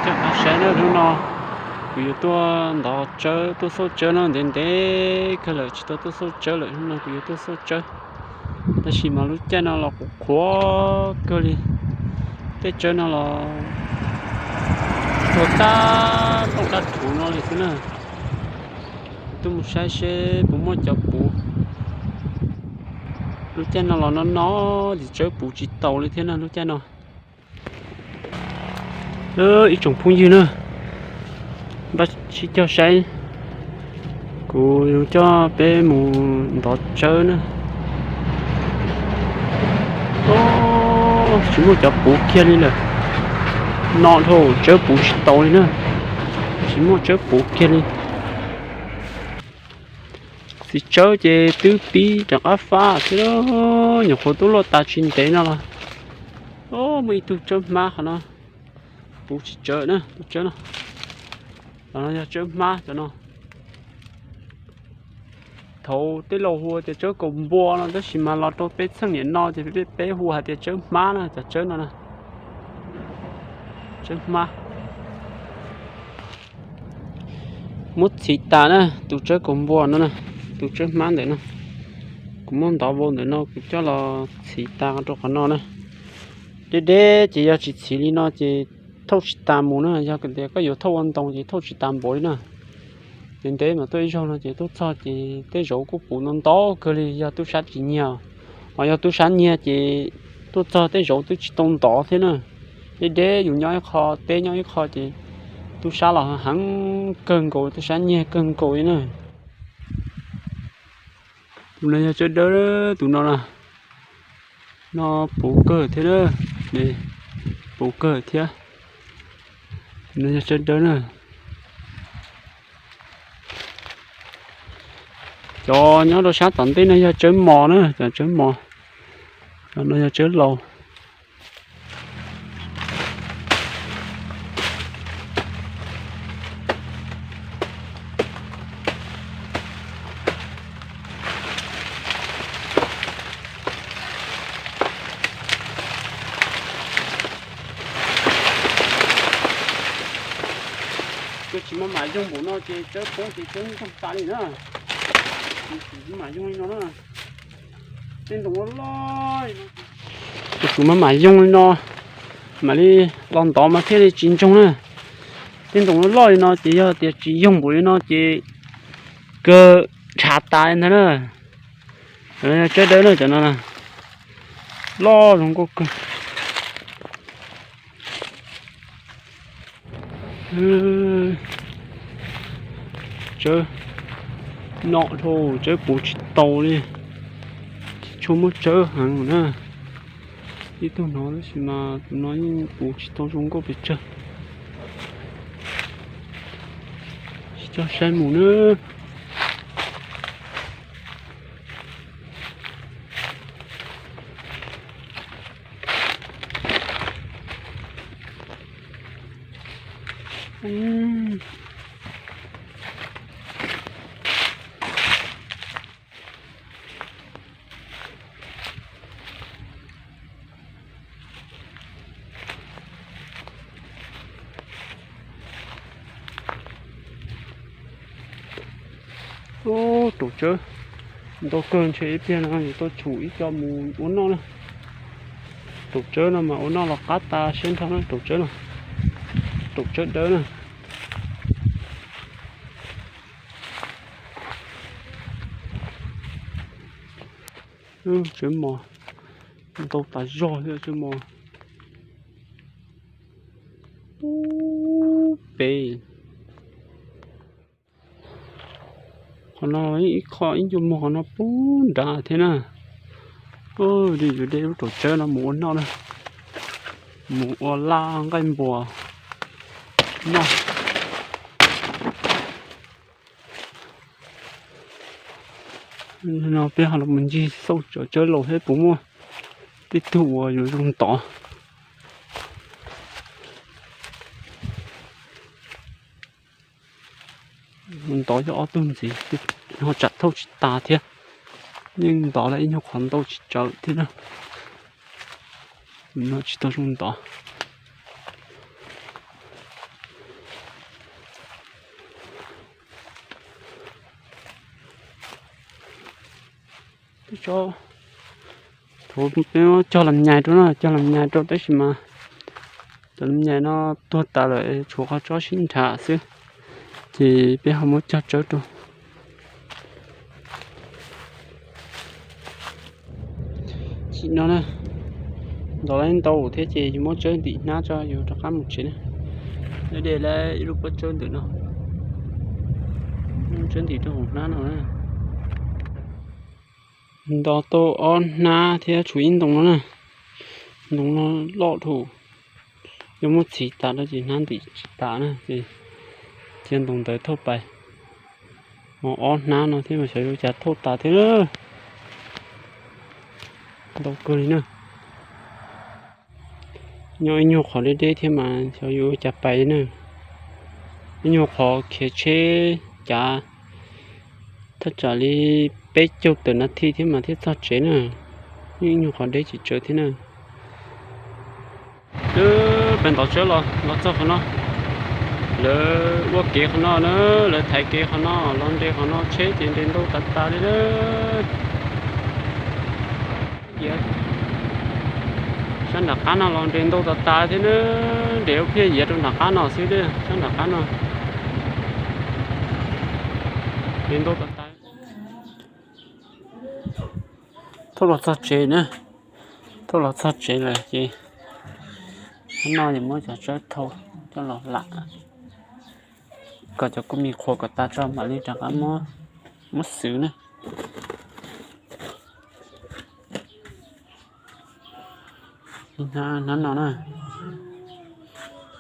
Saib na, hnub no kuv yuav tuaj ntov tsawb, tuaj xauj tsawb no ntev ntev kawg lawm tsis tau tuaj xauj tsawb lawm, hnub no kuv yuav tuaj xauj tsawb. Tab sis mas lub caij no los qhuav qhuav kawg li, tej tsawb no los tuag tag nplooj daj rhuv no li xwb na. Tuaj mus saib seb puas muaj cov puv. Lub caij no los no no ces tsawb puv tsis taus li thiab na lub caij no. Ib tsoom phooj ywg na, npaj sib cog saib, kuv yuav coj peb mus ntov tsawb na. Tsis muaj cov puv kiag li lawm, no dhau tsawb puv tsis taus li na, tsis muaj tsawb puv kiag li. Txiv tsawb ces twb pib rov qab fab thiab, nyuam qhuav tuaj luaj tas tsis ntev no los muaj ib tug tsawb hmab qhov no puv tsis tsawv na, tus tsawb no. Cov no yog tsawb hmab cov no. Thaum tej laus hu tias tsawb kaus npua no, tab sis mas los rau peb txheej niam no ces peb hu hais tias tsawb hmab na, cov tsawb no na. Tsawb hmab. Muab txhiv tas na, tus tsawb kaus npua no na, tus tsawb hmab ntawm no. Kuv muab ntov vau ntawm no kuv coj los txhiv tas rau qhov no na. Deb deb ces yog tsis txhiv li no ces thauj tsis tas mus na, yog tias koj yuav thauj ua ntoo ces thauj tsis tas npaum li na. Ces ntev mas tuaj ib zaug no ces tuaj txog ces tej zaum kuj puv ntau ntau kawg li, yog tub sab tsis nyiag. Ho yog tub sab nyiag ces tuaj txog tej zaum twb tsis tau ntov thiab na. Deb deb yus nyob ib qho, teb nyob ib qho ces tub sab los heev kawg nkaus, tub sab nyiag kawg nkaus li na. Tus no yog tsawb dawb, tus no na, no puv kawg thiab, puv kawg thiab. Tus no yog tsawb dawb na. Cov nyob rau sab tom ntej no yog tsawb mos na, cov tsawb mos. Cov no yog tsawb laus. Tsis maj mam yoog npaum no ces tsawb poob ces tsawb ntsoog tas li na. Tsis maj mam yoog li no na. Tej ntoo loj loj li no, tsis maj mam yoog li no mam li los ntov mas thiaj li tsis ntsoog na. Tej ntoo loj loj li no ces yog tias tsis yoog npaum li no ces kawg rhav tas li ntag na. Tsawb dawb na, cov no loj zoo nkauj kawg. Tsawb no dhau, tsawb puv tsis tau li. Tsis tshua muaj tsawb heev na. Ib tug no tab sis mas tus no yeej puv tsis tau zoo nkauj pes tsawg. Tsis txog saib mus na. Ub, raum tsawb ntau kawg, ntshe ib pliag no yuav tau tshum ib co mus ua noj na. Raum tsawb no mas ua noj los qab tas siab nrho na, raum tsawb no, raum tsawb dawb na. Tsawb mos ntau tas zog thiab, tsawb mos pub pem. Qhov no ib qho ib ncua muag qhov no pub nrad thiab na. Ub, yuav de lub raum tsawb no mus ua noj na, mus ua laj nqaij npua noj. No peb ho los mus ncig xauj cov tsawb laus seb puas muaj tej tug uas yuav zoo ntov. Ntov yog ob tug ntxiv, ho tsam thauj tsis tas thiab. Yeej ntov lawm ib nyuag qhov ntau tsis tsawv thiab na. No tsis tau zoo ntov. Tsob, thaum peb muab cog lam nyais rau no, cog lam nyais rau tab sis mas cov lam nyais no tuag tas lawm, tshuav qhov tsob sib nrhav xwb, ces peb ho muab cog tsawb rau. Tam sim no na, ntov lawm ntau thiab ces yus muab tsawb ntim hnab tso yus rov qab mus tsev na. Lawv de lawm ib lub pob tsawb ntawm no, tsawb ntim rau hauv hnab no na. Ntov tau ob hnab thiab tshuav ib ntoo no na. Ntoo no loj dhau, yuav muab txhiv tas rau ces hnab ntim tsis tas na ces cia ntoo ntawd thauj pais. Ho ob hnab no thiab mas xyov yuav ua cas thauj tas thiab na. Ntau kawg li na. Nyob ib nyuag qhov deb deb thiab mas xyov yuav ua cas pais na. Ib nyuag qhov khiav tsheb cav thaj tsam li peb caug tawm nas this thiab mas thiaj txog tsev na. Yeej ib nyuag qhov deb tsis tsawv thiab na. Lawv pais ntov tsawb los los txog qhov no, lawv ua kev qhov no na, lawv thaiv kev qhov no los nres qhov no tsheb ces nres ntau tas tas li na. Sab nram qab no los nres ntau tas tas thiab na, nres ua phiaj yiav rau nram qab no xwb thiab, sab nram qab no nres ntau tas tas. Thauj los txog tsev na, thauj los txog tsev lawm ces hnub no ces muab cov tsawb thau coj los lam kom cov kua mis qhuav kom tas tso mam li rov qab muab xwb na. Hnab no na,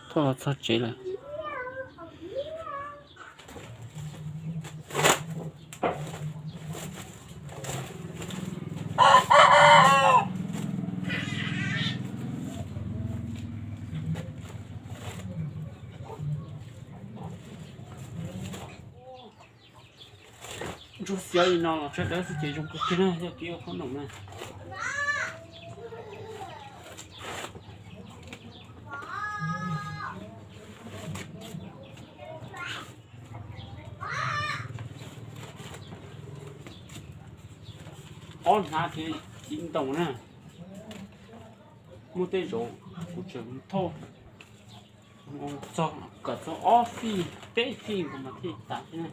thauj los txog tsev lawm. Ntsuag xiav li no los tsawb dawb xwb ces zoo kawg kiag na, yog kev ua qhob noom na. Ob hnab thiab ib ntoo na. Muaj tej zaum kuv tseem thauj txog kom txog ob fij peb fij nkaus mas thiaj tas thiab na.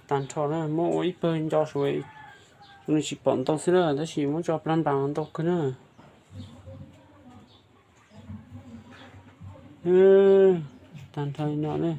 Tag nrho na, muab ua ib pawg nco suav, nws tsis pom ntau xwb na, tab sis muab tso plag npas ntau kawg na. Tag nrho li no na.